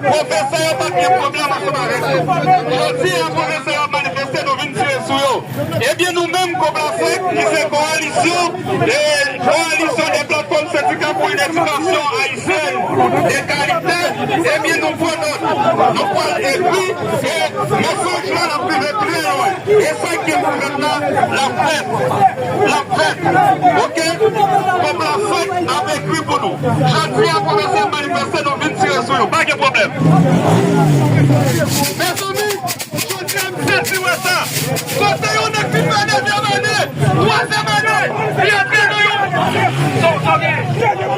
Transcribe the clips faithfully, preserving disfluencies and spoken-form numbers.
Pwofesè yo pa t gen pwoblèm ansanm avèk nou. Jodi a, pwofesè yo ap manifeste, nou vin tire sou yo. Ebyen, nou menm, Koplafek, ki se kowalisyon, e, kowalisyon de platfòm sendika pou yon edikasyon ayisyèn de kalite, ebyen, nou pran nòt. Nou pral ekri, e mesaj la, l ap rive pi lwen. E sa k gen pou fèt la, l ap fèt. L ap fèt. Oke? Koplafek ap ekri pou nou. Jodi a, pwofesè manifeste, nou vin tire sou yo. Pa gen pwoblèm. Mezanmi, jodi a, m sezi wè sa. Kote yon nèg ki fè dezyèm ane, twazyèm ane, li antre nan yon,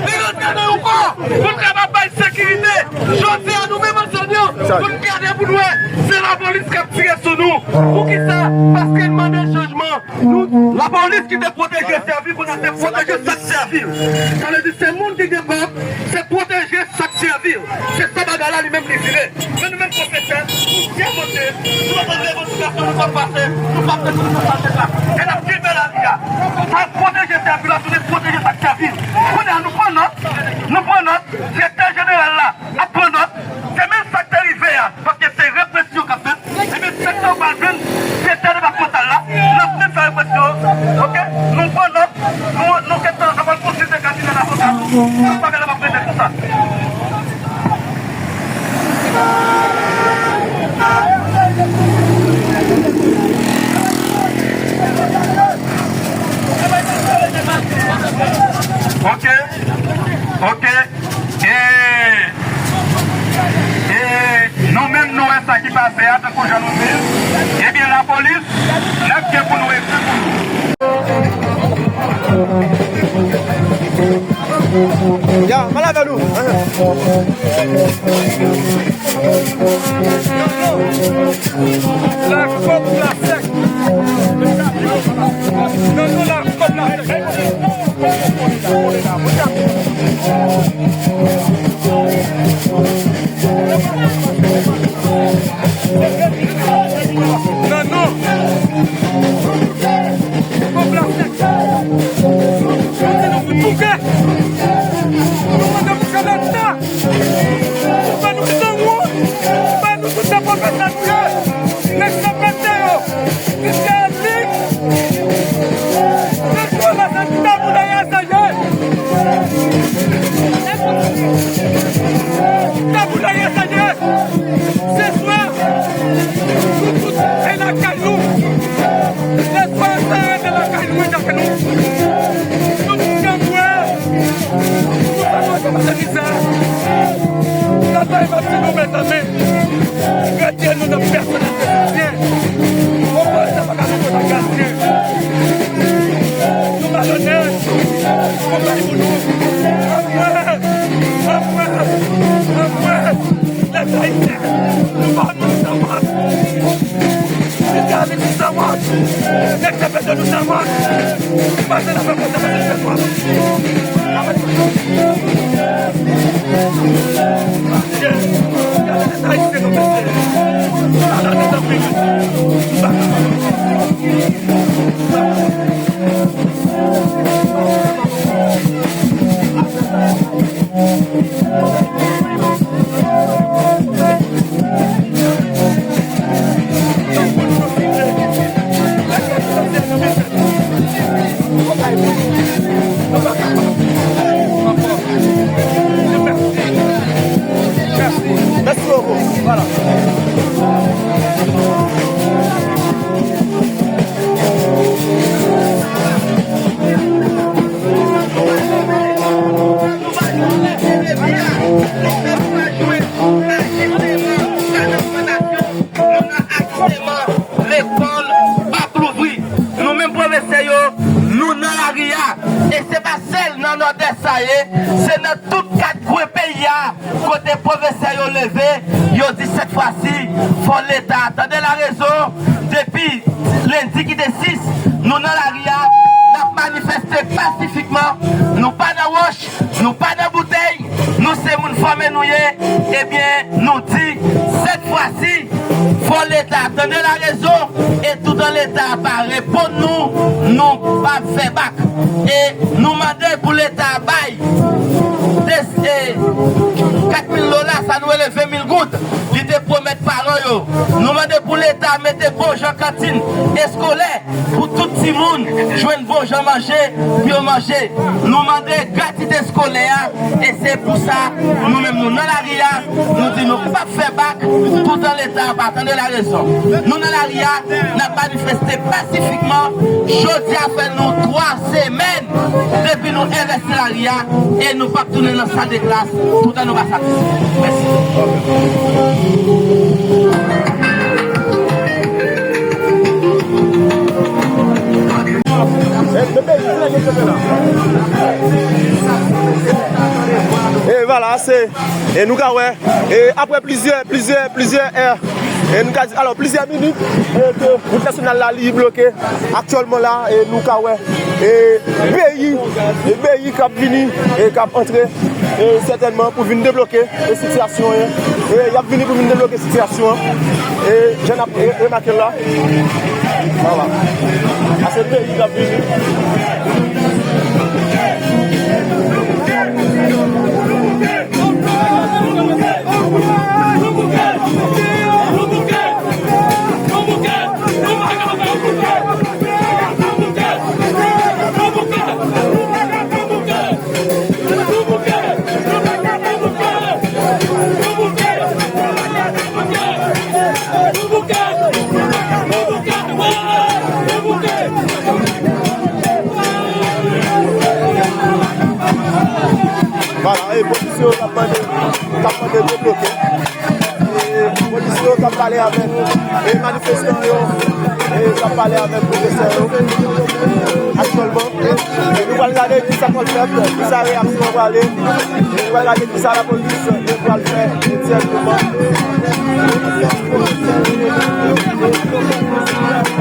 li antre nan yon kò pou l kapab bay sekirite. Jodi a, nou menm ansanm yo, pou n gade pou n wè, se lapolis k ap tire sou nou. Poukisa? Paske n mande chanjman. Nou, lapolis ki te pwoteje sèvi, kounye a se pwoteje sa k sèvi l. Sa vle di, se moun ki gen pèp, se pwoteje sa k sèvi l. Se sa bagay la li menm li vire. Men nou menm pwofesè, nou dèmonte, nou pa pran revandikasyon, nou pa pase, nou pa pran tout sa tèt la. E n ap kenbe lari a. Sa pwoteje sèvi l, nou te pwoteje sa k sèvi l. Kounye a, nou pran nòt, nou pran nòt, direktè jeneral la ap pran nòt. Se menm sa k te rive a, paske se represyon k ap fèt. Ebyen, sèk sa w pral jwenn direktè depatmantal la, l ap vin fè represyon, oke? Nou pran nòt, nou, nou gentan ap al konsilte kabinè lavoka nou, tout bagay la p ap rete konsa. Oke, oke. E, e nou menm, nou wè sa ki pase a, tankou jan nou di l. Ebyen, lapolis, n ap gen pou nou ekri pou nou. Ya, m al avè nou. Lakòt la sèk. Nan non lakòt la sèk. Nan non. Kòb la sèk. Kote nou fout bouke? Nou mande pou se leta. Ou fè nou san wont, ou fè nou tout se pwofesè nou ye. Nèg sa pete yo. Ki se li. Nèg yo la se tabou dèyè sa ye. Tabou dèyè sa ye. Se swa nou tout se lakay nou. Se swa sa rete lakay nou, lakay nou. Nou tout se mwen. Nou pa manje manje. Sa bay m ap di nou, mezanmi, retire nou nan pèsonèl kretyen. Konprann sa pa ka fè nou nan katye. Nou malonèt. Konprann pou nou. Anmwey, anmwey, anmwey. Lèzayisyen, nou pa nou sanwont. Fiskalis nou sanwont. Nèg T P de nou sanwont. Pase nan fè konsa, pase nan fè konsa. Mèsi bokou. Voilà. Lekòl p ap louvri. Nou menm pwofesè yo, nou nan lari a. E se pa sèl nan Nòdès sa ye, se nan tout kat kwen peyi a. Kote pwofesè yo leve, yo di sèt fwa si, fò Leta tande larezon. Depi lendi ki te sis, nou nan lari a, n ap manifeste pasifikman. Nou pa nan wòch, nou pa nan boutèy, nou se moun fòme nou ye. Ebyen, nou di, sèt fwa si, fò Leta tande larezon. E toutan Leta pa reponn nou, nou p ap fè bak. E nou mande pou Leta bay de E kat mil dola, sa nou rele ven mil goud, li te pwomèt paran yo. Nou mande pou Leta mete bon jan kantin eskolè pou tout timoun jwenn bon jan manje pou yo manje. Nou mande gratwit eskolè a, e se pou sa nou menm nou nan lari a, nou di nou p ap fè bak toutan Leta pa tande larezon. Nou nan lari a, n ap manifeste pasifikman. Jodi a fè nou twa semèn depi nou envèsti lari a, e nou p ap tounen nan sal de klas toutan nou pa satisfè. Mèsi. E vwala, se, e nou ka wè, e apre plizyè, plizyè, plizyè è, e nou ka di, alò, plizyè minit, e ke wout nasyonal la, li bloke aktyèlman la, e nou ka wè, e beyi, e beyi k ap vini, e k ap antre, e sètènman pou vin debloke, e sitiyasyon an, e y ap vini pou vin debloke sitiyasyon an, e jan n ap re-, remake l la, vwala, a se beyi k ap vini. Vwala, e polis yo k ap mande, k ap mande debloke. E polis yo k ap pale avèk, e manifestan yo, e k ap pale avèk pwofesè yo aktyèlman. E nou pral gade kisa k pral fèt, kisa reyaksyon an pral ye. E nou pral gade kisa lapolis pral fè egzakteman.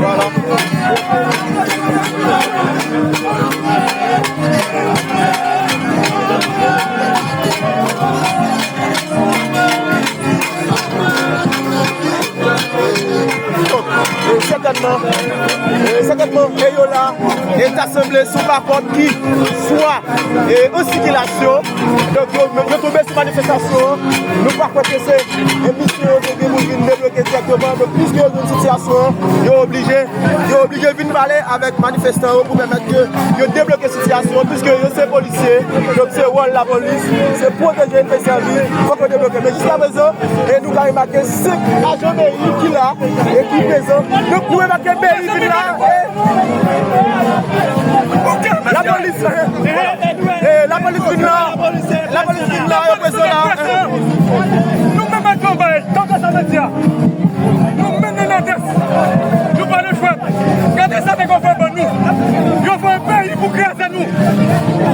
Vwala. Donk, e, sètènman, e, sètènman, e yo la, e ta sanble sou pa kòd ki swa, e, an sikilasyon. Donk, yo, yo tonbe sou manifestasyon an. Nou pa kwè ke se, e, misyon yo te gen pou vin debloke dirèkteman. Donk, piske yo jwenn sitiyasyon an, yo oblije, yo oblije vin pale avèk manifestan yo pou pèmèt ke yo debloke sitiyasyon an, piske yo se polisye, donk se wòl lapolis, se pwoteje e sèvi, fòk yo debloke. Men jiskaprezan, e nou ka remake senk ajan beyi ki la, e ki prezan. Donk nou remake beyi vin la, e lapolis, e lapolis vin la, lapolis vin la, yo prezan la. Nou menm ak travay, tankou sa mèt di a. Nou mennen ladrès. Nou pa lè frè. Gade sa nèg yo fè ban nou. Yo fè yon peyi pou kraze nou.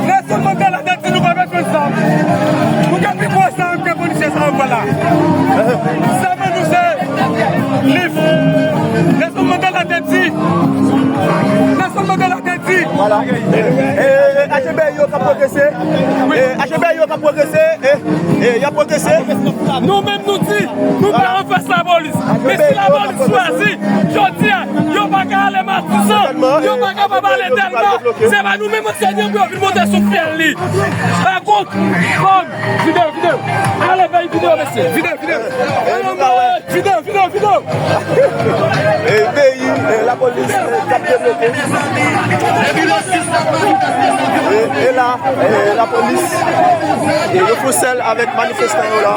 Nelson Mandela te di nou pa bezwen zam. Nou gen pi gwo zam ke polisye sa yo pran la. Zam nou se liv. Nelson Mandela te di. Nelson Mandela te di. Vwala. E, e, e, H B I yo k ap pwogrese. E, H B I yo k ap pwogrese. E, e, y ap pwogrese. Nou menm nou di, nou pa anfas lapolis. Men si lapolis chwazi, jodi a, yo pa ka ale Matisan, yo pa kapab ale Dèlma. Se pa nou menm ansèyman pou yo vin monte sou fyèl li. Pa kont, kòm, videyo, videyo. Ale bay videyo, mesye. Videyo, videyo. Videyo, videyo, videyo. E peyi, e lapolis, e, k ap debloke. E, e la, e, lapolis, e, yo fè sèl avèk manifestan yo la.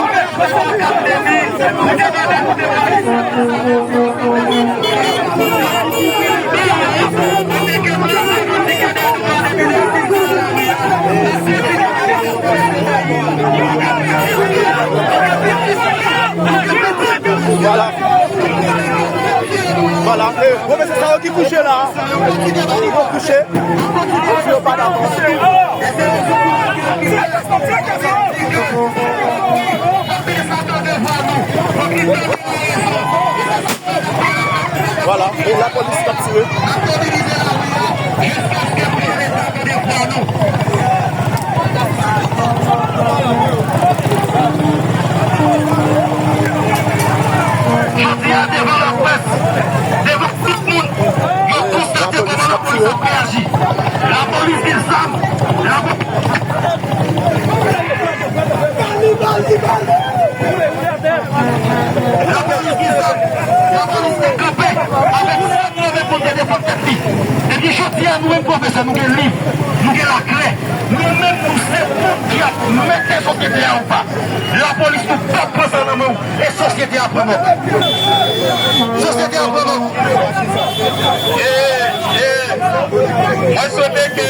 Vwala. Vwala. E, bon, men se sa yo ki kouche la. Yo kouche. Yo pa dakò. Vwala, e lapolis k ap tire. Jodi a, devan laprès, devan tout moun, yo konstate kòman lapolis ap reyaji. Lapolis gen zam. Lapo- Pwofesè, nou gen liv, nou gen lakle. Nou menm, nou se moun ki ap mete sosyete a anba. Lapolis, nou p ap pran sa nan men w. E sosyete a pran nòt. Sosyete a pran nòt. E, e, mwen swete ke,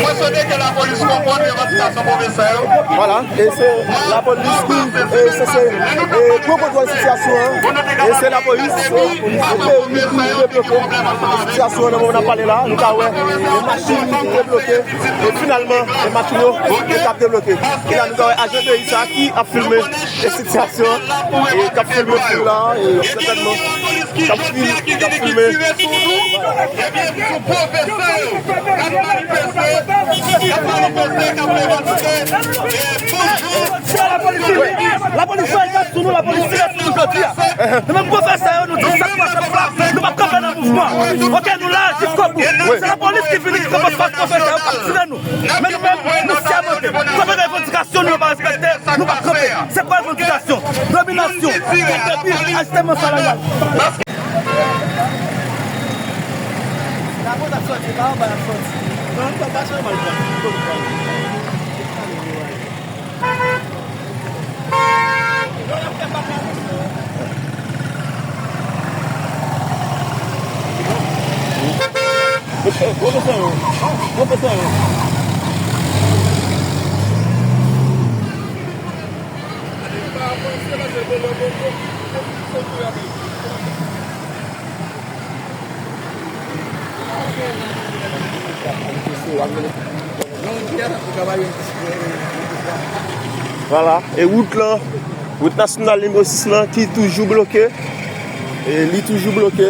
mwen swete ke lapolis konprann revandikasyon pwofesè yo. Vwala, e se lapolis ki, e, sanse, e, pran kontwòl sitiyasyon an. E se lapolis, e, peyi ki debloke sitiyasyon an nan moman n ap pale la. Nou ka wè, e, machin ki debloke. E finalman, e machin yo, yo t ap debloke. E la, nou ka wè ajan peyi sa ki ap filme, e, sitiyasyon, e k ap filme foul la, e sètènman, k ap fil-, k ap filme. Ebyen, sou pwofesè yo, k ap manifeste, k ap manifeste, k ap revandike, e toujou. Lapolis fè gaz sou nou, lapolis tire sou nou jodi a. Nou menm pwofesè yo, nou di sa k pase la, nou p ap kanpe nan mouvman. Oke, nou la jiskobou. Se lapolis ki vini, ki kanpe fas pwofesè yo, k ap tire nou. Men nou menm, nou sèmante. Kanpe revandikasyon nou yo pa respekte, nou p ap kanpe. Se pa revandikasyon. Dominasyon, diktatè, ajisteman salaryan. Pwofesè yo, pwofesè yo. Vwala, e wout lan, wout nasyonal nimewo sis lan ki toujou bloke. E li toujou bloke.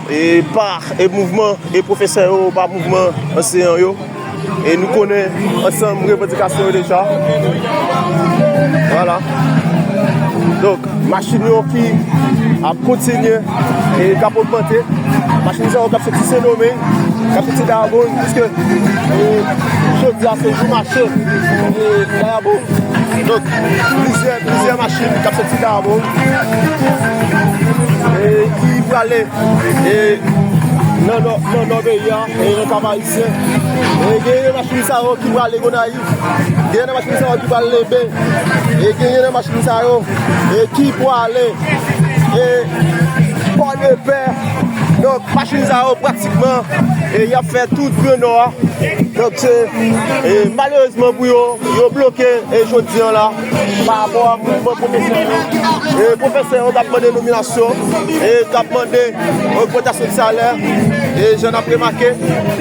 E pa, e mouvman, e pwofesè yo, pa mouvman anseyan yo. E nou konnen ansanm revandikasyon yo deja. Vwala. Donk, machin yo ki ap kontinye e k ap ogmante. Machin sa yo k ap soti Sendomeng, k ap soti Dayabonn, piske, e, jodi a se jou mache, e, Dayabonn. Donk, plizyè, plizyè machin k ap soti Dayabonn, e, ki prale, e, nan nò, nan nò peyi a, e, nan Kap Ayisyen. E, genyen machin sa yo ki prale Gonayiv. Genyen nan machin sa yo ki pral Lenbe. E genyen nan machin sa yo, e ki pwale, e Pòdepè. Donk, machin sa yo pratikman, e y ap fè tout Gran Nò a. Donk, se, e malerezman pou yo, yo bloke, e jodi an la, pa rapò a mouvman pwofesè yo. E pwofesè yo k ap mande nominasyon, e k ap mande ogmantasyon de salè, e jan n ap remake,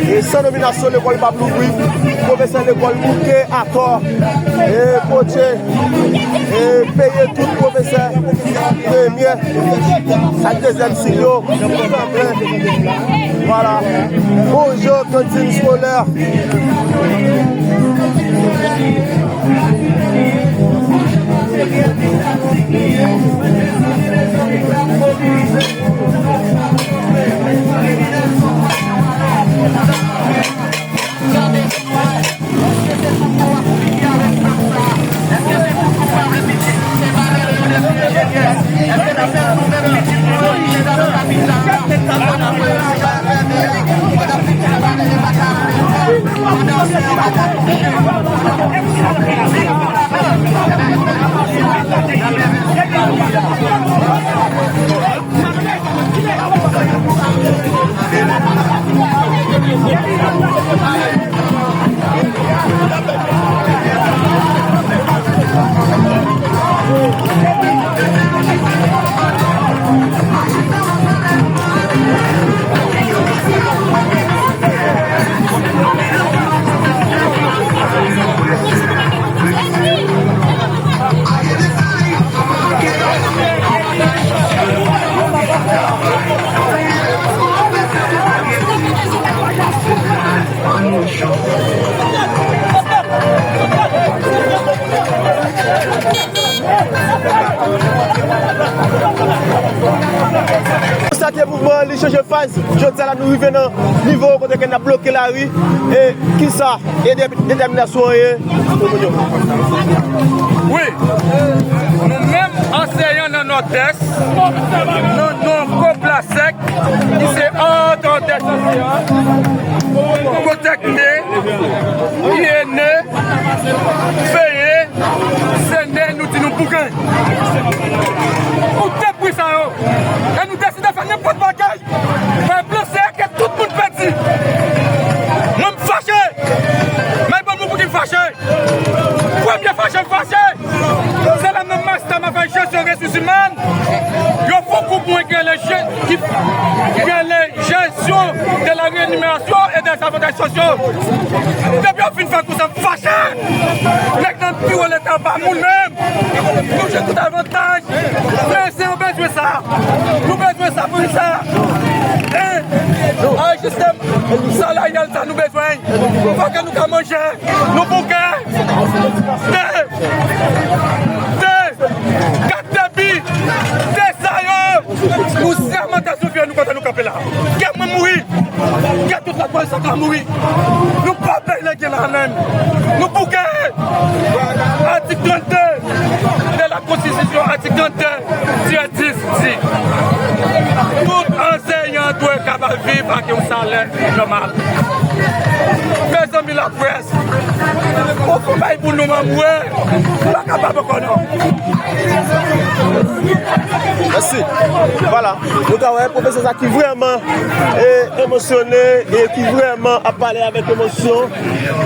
e san nominasyon, lekòl p ap louvri. Pwofesè lekòl bouke atò. E Bondye, e peye tout pwofesè premye ak dezyèm sik yo. Vwala. Bonjou, kantin eskolè. Konstate mouvman an, li chanje faz. Jodi a la, nou rive nan nivo kote ke n ap bloke lari. E kisa e de-, detèminasyon an ye pou moun yo? Wi, nou menm anseyan nan Nòdès, nou, nou kòb la sèk, ki se Ordre Pwotekte, lyene, veye, sene, nou di nou bouke. Pou de pri sa yo. E nou deside fè nenpòt bagay. Fè plan se ke tout moun pèdi. Mwen m fache. Men bon, nou pou ki m fache. Premye fache m fache. Se la menm masta m ap fè jesyon resous imèn. Yo fè yon gwoup mwen ki rele je-, ki, ki rele jesyon de la rémunération et des avantages sociaux. Depi yo fin fè konsa, m fache. Nèg nan biwo leta pa moun menm. Nou jwenn tout avantaj. Men se yo bezwen sa. Nou bezwen sa pou sa. E, ajiste salaryal sa nou bezwen. Fò ke nou ka manje. Nou bouke. De, de, kat debi, de sa yo. Nou sèmante sou fye nou kontan nou kanpe la. Kè mwen mouri. Kè tout la polis sa ka mouri. Nou pa bay lage la menm. Nou bouke. Atik trannde de la konstitisyon, atik trannde tirè dis di, tout ansenyan dwe kapab viv ak yon salè nòmal. Mezanmi, laprès, ou fè bay pou nou, manm, wè, nou pa kapab ankò, non. Mèsi. Vwala, nou ka wè pwofesè sa ki vrèman, e, emosyone e ki vrèman ap pale avèk emosyon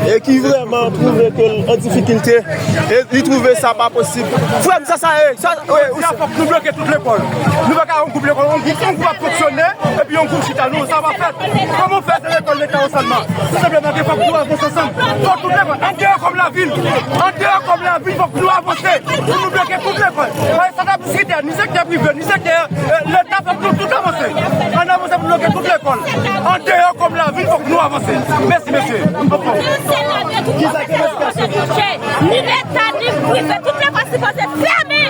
e ki vrèman twouve ke l an difikilte e li twouve sa pa posib. Frè m, sa sa ye? Sa, wi, wi. Sa fòk nou bloke tout lekòl. Nou pa ka yon gwoup lekòl, yon gwoup, yon gwoup ap fonksyone, epi yon gwoup chita. Non, sa pa fèt. Kòman w fè se lekòl leta yo sèlman? Tou senpleman, ke fòk nou avanse ansanm. Fòk tout lekòl, andeyò kòm lavil. Andeyò kòm lavil, fòk nou avanse. Pou nou bloke tout lekòl. Sa t ap diskite, ni sektè prive, ni sektè, e, leta, fòk nou tout avanse. Ann avanse pou bloke tout lekòl. Andeyò kòm lavil, fòk nou avanse. Mèsi, mesye. Anfòm. Ni leta, ni prive, tout lekòl sipoze fèmen.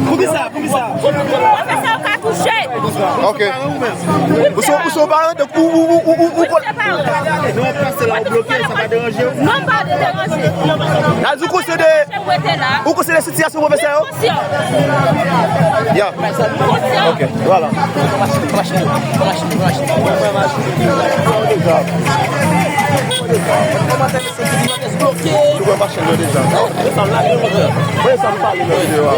Poukisa? Poukisa? Pou pwofesè yo ka touche. Ok. Ou se, ou se yon paran, donk ou, ou, ou, ou, ou, ou, Non, pase la, ou bloke, sa pa deranje w? Non, pa deranje. La, ou konside, ou konside sitiyasyon pwofesè yo? Konsyan. Ya. Konsyan. Ok, vwala. Nou wè machin yo deja. Mwen sa m pale nan videyo a.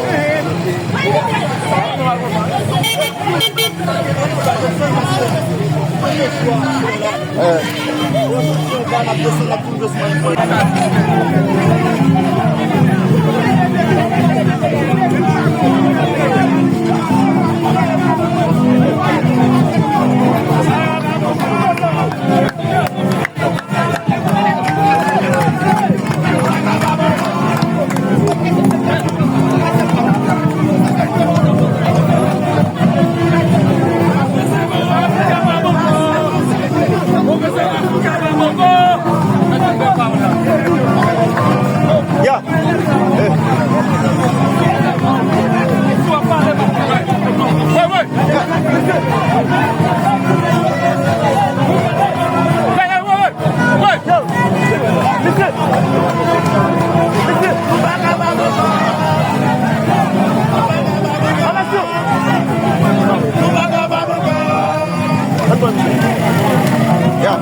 Ya.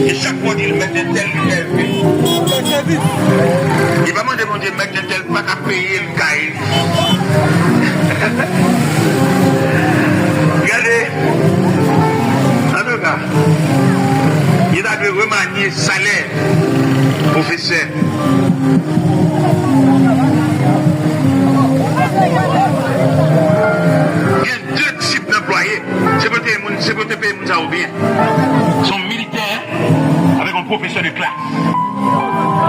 E chak fwa w di l mèt entèl, li lève. Li pa mande Bondye mèt entèl pa ka peye l kay li. Gade. Antouka, yo ta dwe remanye salè pwofesè. Se pou te moun, se pou te peye moun sa yo byen. Se yon militè avèk yon pwofesè de klas.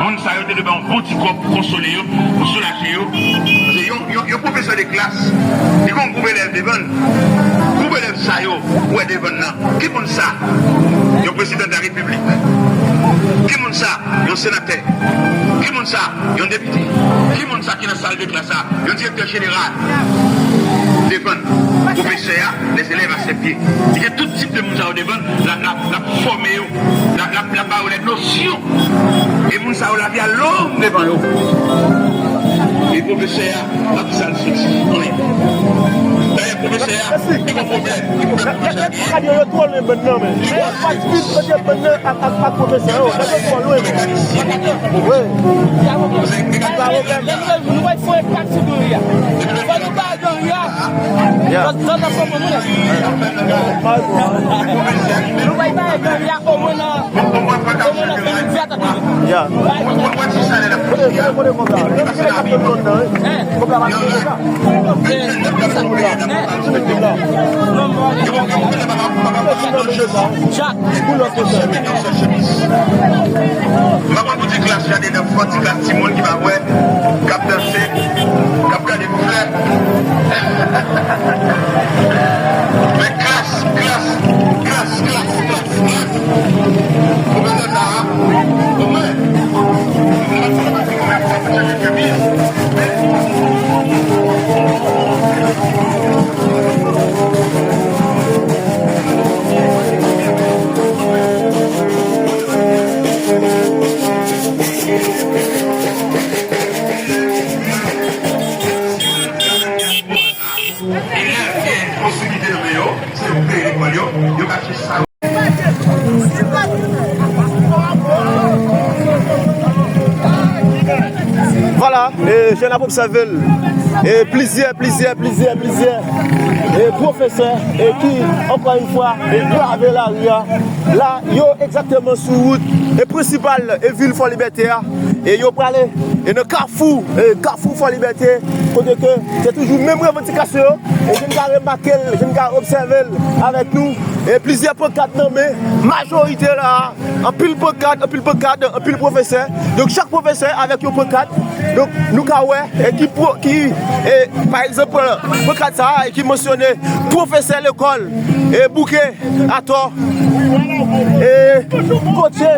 Moun sa yo te dwe bay yon bon ti kòb pou konsole yo, pou soulaje yo. Paske yon, yon, yon pwofesè de klas, li gen yon gwoup elèv devan l. Gwoup elèv sa yo, ou wè devan l nan. Ki moun sa? Yon prezidan de la repiblik. Ki moun sa? Yon senatè. Ki moun sa? Yon depite. Ki moun sa ki nan sal de klas la? Yon direktè jeneral. Devan pwofesè a, lèzelèv asèpye. Li gen tout tip de moun sa yo devan l, l ap, l ap, l ap fòme yo, l ap, l ap, l ap ba yo lè nosyon. E moun sa yo lavi a long devan yo. E pwofesè a, l ap di sa l soti. Wi. Dayè, pwofesè a, li gen pwoblèm. Li gen pwoblèm pwofesè a genyen. Yo twò lwen bann nan, men. Yo pa di kote bann nan ak, ak, ak pwofesè yo. Nèg yo twò lwen, men. Wi. Sa pwoblèm. Nou wè fò e pat sou diri a. Fò nou ba diri a. Ya. Zòt, zòt ap konprann mwen. Nou wè ba diri a omwen nan, omwen nan senk vèt. Ya. Kote, kote, kote kòb la? Kote, kote kòb la? Kòb la pa sou la. Sou la. Sou la. Sou la. Chak. Pou lòt kote. M pa konn pou di klas, gade nan fò ti klas timoun ki pa wè, k ap danse, k ap gade flè. Men klas, klas, klas, klas, klas, klas. Ou konn sa, omwen. Elèv gen posiblite nan men yo, se yo peye lekòl yo, yo ka chèche sa yo. Vwala, e, jan n ap obsève l, e, plizyè, plizyè, plizyè, plizyè, e, pwofesè, e, ki, ankò yon fwa, e, grave lari a. La, yo egzakteman sou wout, e, prensipal, e, vil Fò Libète a. E yo prale, e, nan kafou, e, kafou Fò Libète, kote ke se toujou menm revandikasyon yo, e jan n ka remake l, jan n ka obsève l avèk nou, e plizyè pankat nan men majorite la a, anpil pankat, anpil pankat, anpil pwofesè. Donk, chak pwofesè avèk yon pankat. Donk, nou ka wè, e ki, pwo- ki, e, pa egzanp, pankat sa a, e ki mansyone pwofesè lekòl, e bouke atò, e kotche.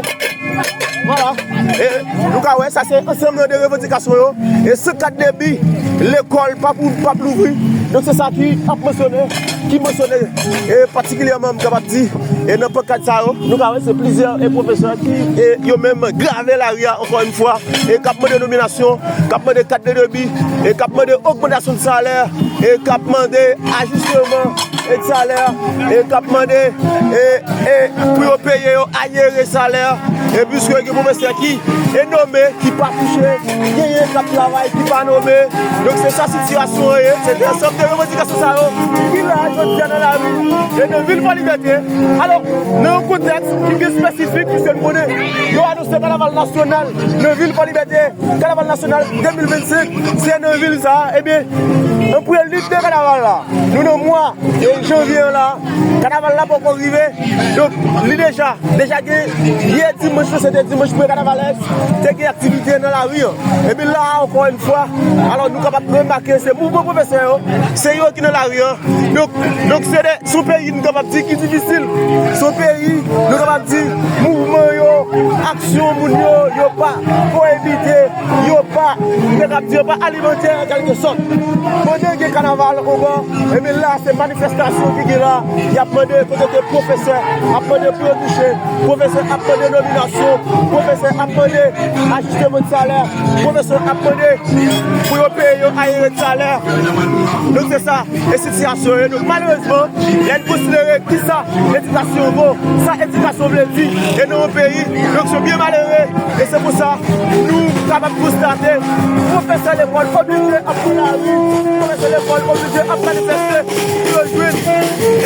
Vwala. E nou ka wè, sa se ansanm nan de revandikasyon yo. E san kat debi, lekòl p ap, p ap louvri. Donk, se sa ki ap mansyone, ki mansyone, e patikilyèman, m kapab di, e nan pankat sa yo, nou ka wè, se plizyè, e pwofesè ki, e yo menm, grave lari a, ankò yon fwa, e k ap mande nominasyon, k ap mande kat de debi, e k ap mande ogmantasyon de salè, e k ap mande ajisteman, e salè, e k ap mande, e, e pou yo peye yo ayere salè, e piske gen pwofesè ki e nome, ki pa touche, genyen k ap travay, ki pa nome. Donk, se sa sitiyasyon an ye. Se de ansanm de revandikasyon sa yo ki la jodi a nan lari. E nan vil Fò Libète, alò, nan yon kontèks ki byen espesifik, piske nou konnen yo anonse kanaval nasyonal nan vil Fò Libète. Kanaval nasyonal de mil vennsenk, se nan vil sa a, ebyen, an prelit de kanaval la. Nou nan mwa, e, janvye an la, kanaval la poko rive. Donk, li deja, deja gen, yè dimanch lan, se te dimanch prè kanavalès, te gen aktivite nan lari an. Ebyen la, ankò yon fwa, alò, nou kapab remake, se mouvman pwofesè yo, se yo ki nan lari an. Donk, donk, se de, se yon peyi, nou kapab di, ki difisil. Se yon peyi, nou kapab di, mouvman yo, aksyon moun yo, yo pa pwoyibite, yo pa, nou kapab di, yo pa alimante, an kèlke sòt. Pandan gen kanaval, ankò, ebyen la, se manifestasyon ki gen la. Y ap mande kote ke pwofesè ap mande pou yo touche, pwofesè ap mande nominasyon, pwofesè ap mande ajisteman de salè, pwofesè ap mande pou yo peye yo ayere de salè. Donk, se sa, e sitiyasyon yo. Donk, malerezman, lè n konsidere kisa edikasyon vo, sa edikasyon vle di, e nan yon peyi, donk, se byen malere. E se pou sa, nou kapab konstate, pwofesè lekòl oblije ap pran lari, pwofesè lekòl oblije ap manifeste. Pou yo jwenn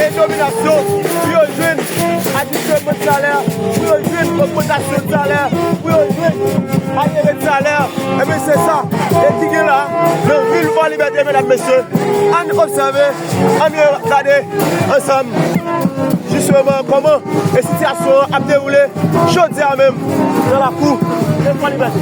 e dominasyon, pou yo jwenn ajisman de salè, pou yo jwenn ogmantasyon de salè, pou yo jwenn alyeve de salè. Ebyen, se sa e ki gen la nan vil Fò Libète, medam, mesye. Ann obsève, ann gade ansanm, jisteman, kòman e sitiyasyon an ap dewoule jodi a menm nan lakou de Fò Libète.